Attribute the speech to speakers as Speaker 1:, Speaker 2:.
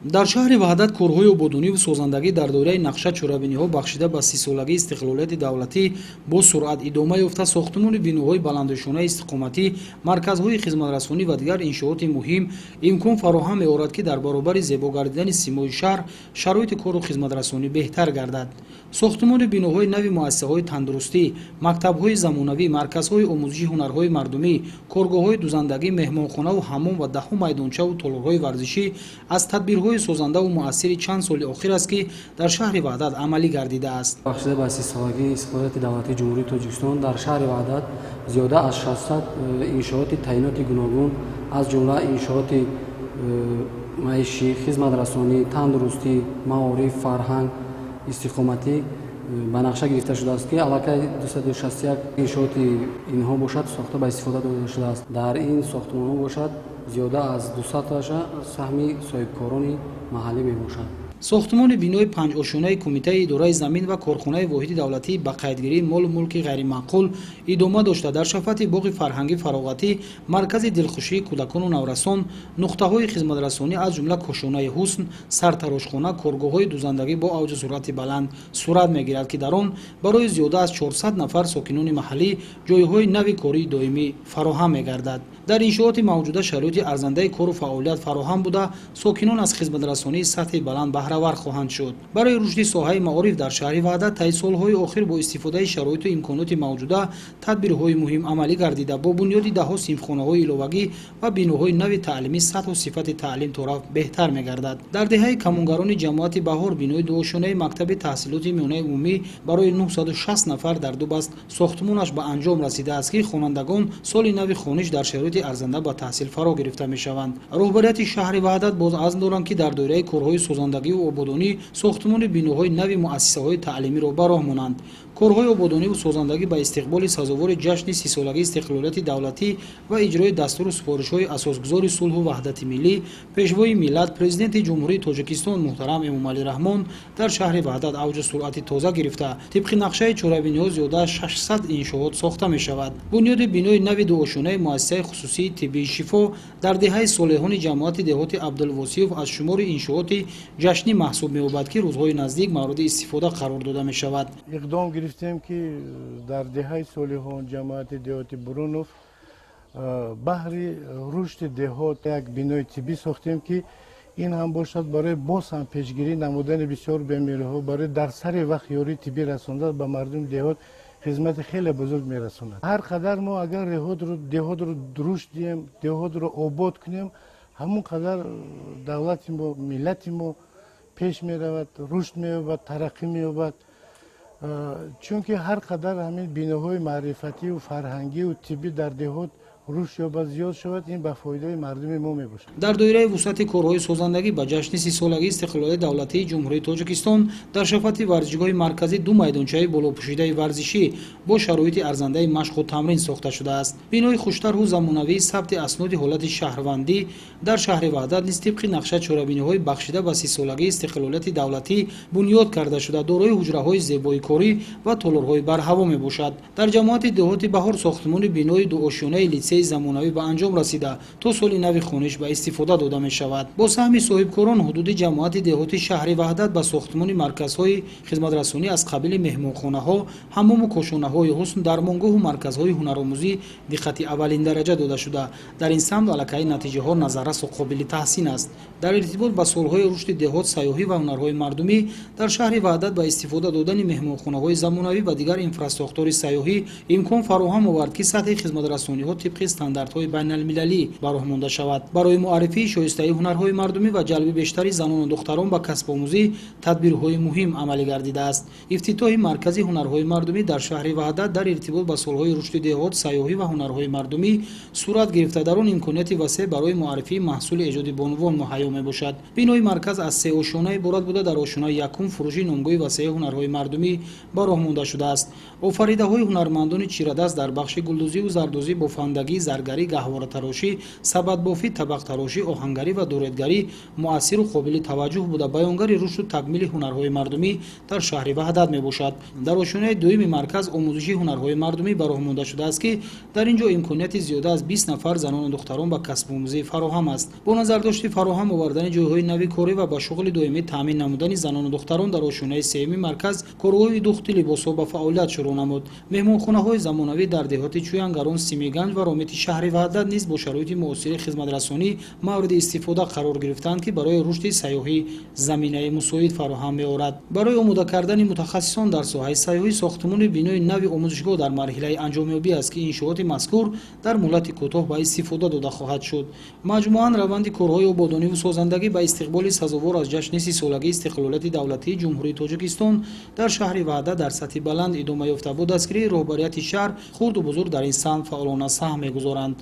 Speaker 1: Дар шаҳри Ваҳдат корҳои ободониву созандагӣ дар доираи нақша чорабиниҳо, бахшида ба 30-солагии истиқлолияти давлатӣ, бо суръат идома ёфта, сохтумони биноҳои баландошёнаи истиқоматӣ, марказҳои хизматрасонӣ ва дигар иншооти муҳим имкон фароҳам меорад, ки дар баробари зебо гардидани симои шаҳр шароити кору хизматрасонӣ беҳтар гардад. Сохтумони биноҳои нави муассисаҳои тандурустӣ, мактабҳои замонавӣ, марказҳои омӯзиши ҳунарҳои мардумӣ, коргоҳҳои дузандагӣ, меҳмонхонаву ҳаммом ва даҳҳо майдончаву толорҳои варзишӣ аз тадбирҳои созандаву муассири чанд соли охир аст, ки дар шаҳри Ваҳдат амалӣ гардидааст.
Speaker 2: Бахшида ба 30-солагии истиқлолияти давлатии Ҷумҳурии Тоҷикистон дар шаҳри Ваҳдат зиёда аз 600 иншооти таъиноти гуногун, аз ҷумла иншооти маишӣ, хизматрасонӣ, тандурустӣ, маориф, фарҳанг, истиқоматӣ ба нақша гирифта шудааст, ки аллакай 261 иншооти инҳо бошад, сохта ба истифода дода шудааст. Дар ин сохтмонҳо бошад, зиёда аз 200таша саҳми соҳибкорони маҳаллӣ мебошад.
Speaker 1: Сохтумони бинои панҷошёнаи Кумитаи идораи замин ва корхонаи воҳиди давлатӣ ба қайдгирии молу мулки ғайриманқул идома дошта, дар шафати боғи фарҳангӣ фароғатӣ, маркази дилхушии кӯдакону наврасон, нуқтаҳои хизматрасонӣ, аз ҷумла кошонаи ҳусн, сартарошхона, коргоҳҳои дузандагӣ бо авҷу суръати баланд сурат мегирад, ки дар он барои зиёда аз 400 нафар сокинони маҳаллӣ ҷойҳои нави кории доимӣ фароҳам мегардад. Дар иншооти мавҷуда шароити арзандаи кору фаъолият фароҳам буда, сокинон аз хизматрасонии сатҳи баланд баҳравар хоҳанд шуд. Барои рушди соҳаи маориф дар шаҳри Ваҳдат таи солҳои охир бо истифодаи шароиту имконоти мавҷуда тадбирҳои муҳим амалӣ гардида, бо бунёди даҳҳо синфхонаҳои иловагӣ ва биноҳои нави таълимӣ сатҳу сифати таълим торафт беҳтар мегардад. Дар деҳаи Камонгарони ҷамоати Баҳор бинои дуошёнаи мактаби таҳсилоти миёнаи умумӣ барои 960 нафар дар ду баст сохтмонаш ба анҷом расидааст, ки хонандагон соли нави хониш дар шароити арзанда ба таҳсил фаро гирифта мешаванд. Роҳбарияти шаҳри Ваҳдат боз азм доранд, ки дар доираи корҳои созандагиву ободонӣ сохтмони биноҳои нави муассисаҳои таълимиро ба роҳ монанд. Корҳои ободониву созандагӣ ба истиқболи сазовори ҷашни 30-солагии истиқлолияти давлатӣ ва иҷрои дастуру супоришҳои асосгузори сулҳу ваҳдати миллӣ, Пешвои миллат, Президенти Ҷумҳурии Тоҷикистон муҳтарам Эмомалӣ Раҳмон дар шаҳри Ваҳдат авҷу суръати тоза гирифта, тибқи нақшаи чорабиниҳо зиёда аз 600 иншоот сохта мешавад. Бунёди бинои нави дуошёнаи муассисаи хусусии тиббии «Шифо» дар деҳаи Солеҳони ҷамоати деҳоти Абдулвосиёв аз шумори иншооти ҷашнӣ маҳсуб меёбад, ки рӯзҳои наздик мавриди истифода қарор дода мешавад.
Speaker 3: Иқдом гирифтем, ки дар деҳаи Солиҳон, ҷамоати деҳоти Бурунов, баҳри рушди деҳот як бинои тиббӣ сохтем, ки ин ҳам бошад барои боз ҳам пешгирӣ намудани бисёр бемориҳо, барои дар сари вақт ёрии тиббӣ расондан ба мардуми деҳот хизмати хеле бузург мерасонад. Ҳар қадар мо агар деҳотро рушд диҳем, деҳотро обод кунем, ҳамон қадар давлати мо, миллати мо пеш меравад, рушд меёбад, тараққӣ меёбад, чунки ҳар қадар ҳамин биноҳои маърифатию фарҳангию тиббӣ дар деҳот рушд ёбад, зиёд шавад, ин ба фоидаи мардуми мо мебошад.
Speaker 1: Дар доираи вусъати корҳои созандагӣ ба ҷашни 30-солагии истиқлолияти давлатии Ҷумҳурии Тоҷикистон дар шафати варзишгоҳи марказӣ ду майдончаи болопӯшидаи варзишӣ бо шароити арзандаи машқу тамрин сохта шудааст. Бинои хуштарҳу замонавии сабти асноди ҳолати шаҳрвандӣ дар шаҳри Ваҳдат низ тибқи нақша чорабиниҳои бахшида ба 30-солагии истиқлолияти давлатӣ бунёд карда шуда, дорои ҳуҷраҳои зебоикорӣ ва толорҳои барҳаво мебошад. Дар ҷамоати деҳоти Баҳор сохтмони бинои дуошёнаи литсеи замонавӣ ба анҷом расида, то соли нави хониш ба истифода дода мешавад. Бо саҳми соҳибкорон ҳудуди ҷамоати деҳоти шаҳри Ваҳдат ба сохтмони марказҳои хизматрасонӣ аз қабили меҳмонхонаҳо, ҳаммому кошонаҳои ҳусн, дармонгоҳу марказҳои ҳунаромӯзӣ диққати аввалиндараҷа дода шуда, дар ин самт аллакай натиҷаҳо назаррасу қобили таҳсин аст. Дар иртибот ба солҳои рушди деҳот, сайёҳӣ ва ҳунарҳои мардумӣ дар шаҳри Ваҳдат ба истифода додани меҳмонхонаҳои замонавӣ ва дигар инфрасохтори сайёҳӣ имкон фароҳам овард, ки сатҳи хизматрасониҳо тибқи стандартҳои байналмилалӣ ба роҳ монда шавад. Барои муаррифии шоистаи ҳунарҳои мардумӣ ва ҷалби бештари занону духтарон ба касбомӯзӣ тадбирҳои муҳим амалӣ гардидааст. Ифтитоҳи маркази ҳунарҳои мардумӣ дар шаҳри Ваҳдат дар иртибот ба солҳои рушди деҳот, сайёҳӣ ва ҳунарҳои мардумӣ сурат гирифта, дар он имконияти васеъ барои муаррифии маҳсули эҷоди бонувон муҳайё мебошад. Бинои марказ аз се ошёна иборат буда, дар ошёнаи якум фурӯши номгӯи васеи ҳунарҳои мардумӣ ба роҳ монда шудааст. Офаридаҳои ҳунармандони чирадаст дар бахши гулдӯзиву зардӯзӣ, бофандагӣ. Бофандагӣ, заргарӣ, гаҳворатарошӣ, сабадбофӣ, табақтарошӣ, оҳангарӣ ва дуредгарӣ муассиру қобили таваҷҷӯҳ буда, баёнгари рушду такмили ҳунарҳои мардумӣ дар шаҳри Ваҳдат мебошад. Дар ошёнаи дуюми марказ омӯзиши ҳунарҳои мардумӣ ба роҳ монда шудааст, ки дар ин ҷо имконияти зиёда аз 20 нафар занону духтарон ба касбомӯзӣ фароҳам аст. Бо назардошти фароҳам овардани ҷойҳои нави корӣ ва ба шуғли доимӣ таъмин намудани занону духтарон, дар ошёнаи сеюми марказ коргоҳи духти либосҳо ба фаъолият шурӯъ намуд. Меҳмонхонаҳои замонавӣ дар деҳоти Чӯянгарон, Симиганҷ ва Ромити шаҳри Ваҳдат низ бо шароити муосири хизматрасонӣ мавриди истифода қарор гирифтаанд, ки барои рушди сайёҳӣ заминаи мусоид фароҳам меорад. Барои омода кардани мутахассисон дар соҳаи сайёҳӣ сохтмони бинои нави омӯзишгоҳ дар марҳилаи анҷомёбӣ аст, ки иншооти мазкур дар муҳлати кӯтоҳ ба истифода дода хоҳад шуд. Маҷмӯан, раванди корҳои ободониву созандагӣ ба истиқболи сазовор аз ҷашни 30-солагии истиқлолияти давлатии Ҷумҳурии Тоҷикистон дар шаҳри Ваҳдат дар сатҳи баланд идома ёфта, бо дастгирии роҳбарияти шаҳр хурду бузург дар ин самт фаъолона саҳм мегузоранд.